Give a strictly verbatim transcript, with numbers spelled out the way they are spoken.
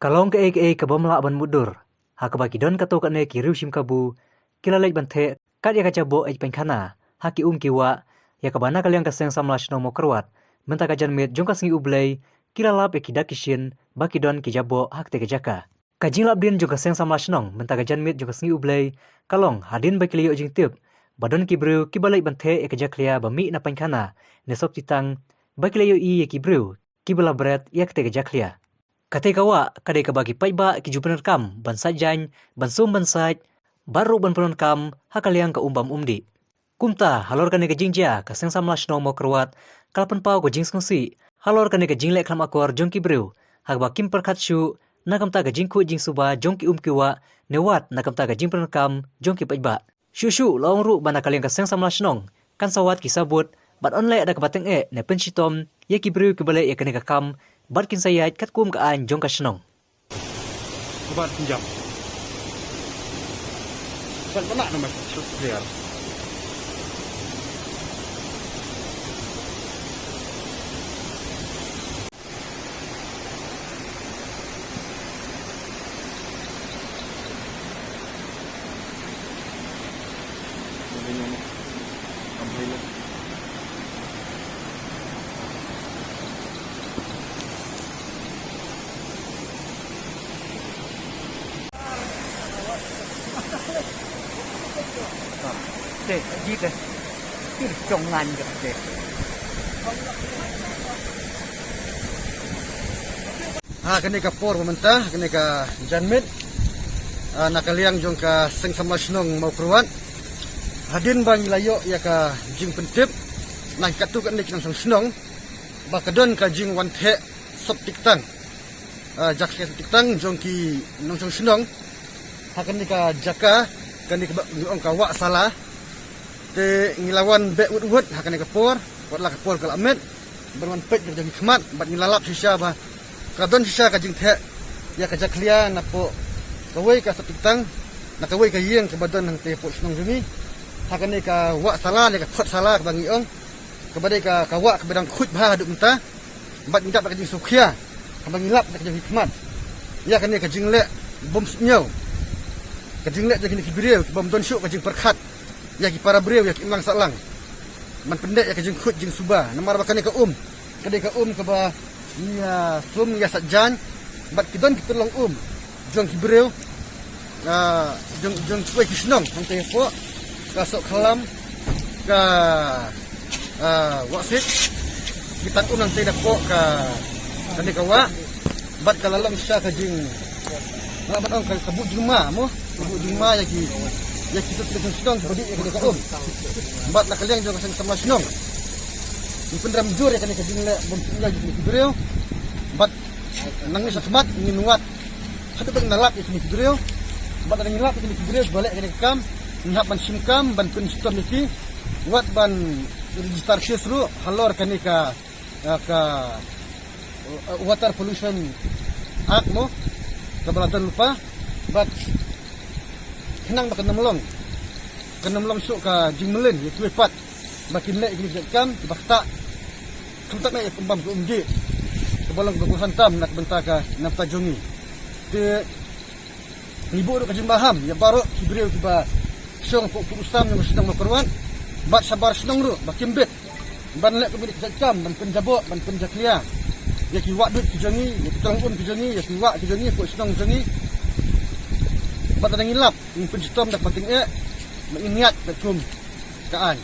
Ka long kaei kaei kaba ym lah ban mutdur, ha kaba ki don katto katne ki riew shim kabu ki la leit ban theh kat ïa ka jaboh eit painkhana ha ki um ki wah, ïa kaba na ka liang ka seng samla shnong Mawkyrwat mynta ka janmiet jong ka sngi U Blei ki la lap ïa ki dak ki shin ba ki don ki jaboh ha katei ka jaka. Ka jinglap dien jong ka seng samla shnong mynta ka janmiet jong ka sngi U Blei ka long hadien ba ki la ïoh jingtip ba don ki briew kiba leit ban theh ïa ka jakhlia ba mih na painkhana ne sop tiktang, ba ki la ïohi ïa ki briew kiba la bret ïa katei ka jakhlia. Katei ka wah ka dei kaba ki paidbah ki ju pyndonkam ban sait jaiñ, ban sum ban sait, bad ruh ban pyndonkam ha ka liang ka um bam um dih. Kumta halor kane ka jingjia ka seng samla shnong Mawkyrwat ka la pynpaw ka jingsngewsih halor kane ka jingleh khlem akor jong ki briew, ha kaba kim pyrkhat shuh na ka bynta ka jingkhuid jingsuba jong ki um ki wah, ne wat na ka bynta ka jingpyndonkam jong ki paidbah. Shuh shuh la ong ruh ba na ka liang ka seng samla shnong kan sa wad ki sabut bad yn leh da kaba tyngeh ne pynshitom ïa ki briew kiba leh ïa kane ka kam, bad kin sa ïaid katkum ka aiñ jong ka shnong. Kubat pinjam. Kubat mana nama clear. Te, ji te. Kir chong ngan je te. Ha kane ka por ba mynta, ha kane ka janmiet, ah, na ka liang jong ka seng samla shnong Mawkyrwat. Hadien ba ngi la ïoh ïa ka jingpyntip na ki katto katne ki nongshong shnong ba ka don ka jingwan theh sop tiktang, ah, jakhlia sop tiktang jong ki nongshong shnong ha kane ka jaka, kane kaba ngi ong ka Wah Sala. Te ngi la wan beh wut wut ha kane ka por, wat la ka por ka la met ban wan peit da ka jong ki khmat, bad ngi la lap shisha ba ka don shisha ka jingtheh ïa ka jakhlia napoh kawei ka sop tiktang, na kawei ka ïing kaba don hangtei hapoh shnong jong ngi, ha kane ka Wah Sala ne ka Khot Sala kaba ngi ong, kaba dei ka, ka wah kaba dang khuid bha haduh mynta. Bad ngi dap da ka jingsngewkhia haba ngi lap da ka jong ki khmat ïa kane ka jingleh bym suidñiew, ka jingleh jong kine ki briew ki bym don shuh ka jingpyrkhat ïa ki para briew, ïa ki imlang sahlang, ban pyndep ïa ka jingkhuid jingsuba. Namar ba kane ka um ka dei ka um kaba ngi ïa sum, ngi ïa sait jaiñ, bad ki don ki tyllong um jong ki briew, ah, jong, jong kiwei ki shnong hangtei hapoh ka Sohkhlam, ka, ah, Wahsit, ki tan um hangtei napoh ka, kane ka wah, bad ka la long shisha ka jing, nga ban ong ka, ka buh jingma mo, ka buh jingma ïa ki, ïa ki tu ki shnong kiba dih ïa kane ka um. Bad na ka liang jong ka seng samla shnong ngi pynrem jur ïa kane ka jingleh bym suidñiew jong kine ki briew. Bad nangne shakhmat ngin wad haduh ba ngin lap ïa kine ki briew. Bad lada ngin lap ïa kine ki briew ba leh kane ka kam, ngin hap ban shim kam ban pynshitom ïa ki, wat ban register case ruh halor kane ka, eh, ka, eh, Water Pollution Act mo, kaba la don lypa. Bad khnang ba kan ym long, kan ym long shuh ka jingmlien ïa kiwei pat ba kin leh ïa kine ki jait kam kiba ktah, khamtam eh ïa ka um bam ka um dih kaba long kaba kongsan tam na ka bynta ka, na ka bynta jong ngi. Te ngi buh ruh ka jingbaham ïa baroh ki briew kiba shong hapoh kut u sam jong ka shnong Mawkyrwat bad shabar shnong ruh ba kim bit ban leh kumne ki jait kam ban pynjaboh, ban pynjakhlia ïa ki wah duid ki jong ngi, ïa ki tyllong um ki jong ngi, ïa ki wah ki jong ngi hapoh shnong jong ngi. Bad lada ngi lap, ngin pynshitom da kaba tyngeh, ba ngin ïaid katkum ka aiñ.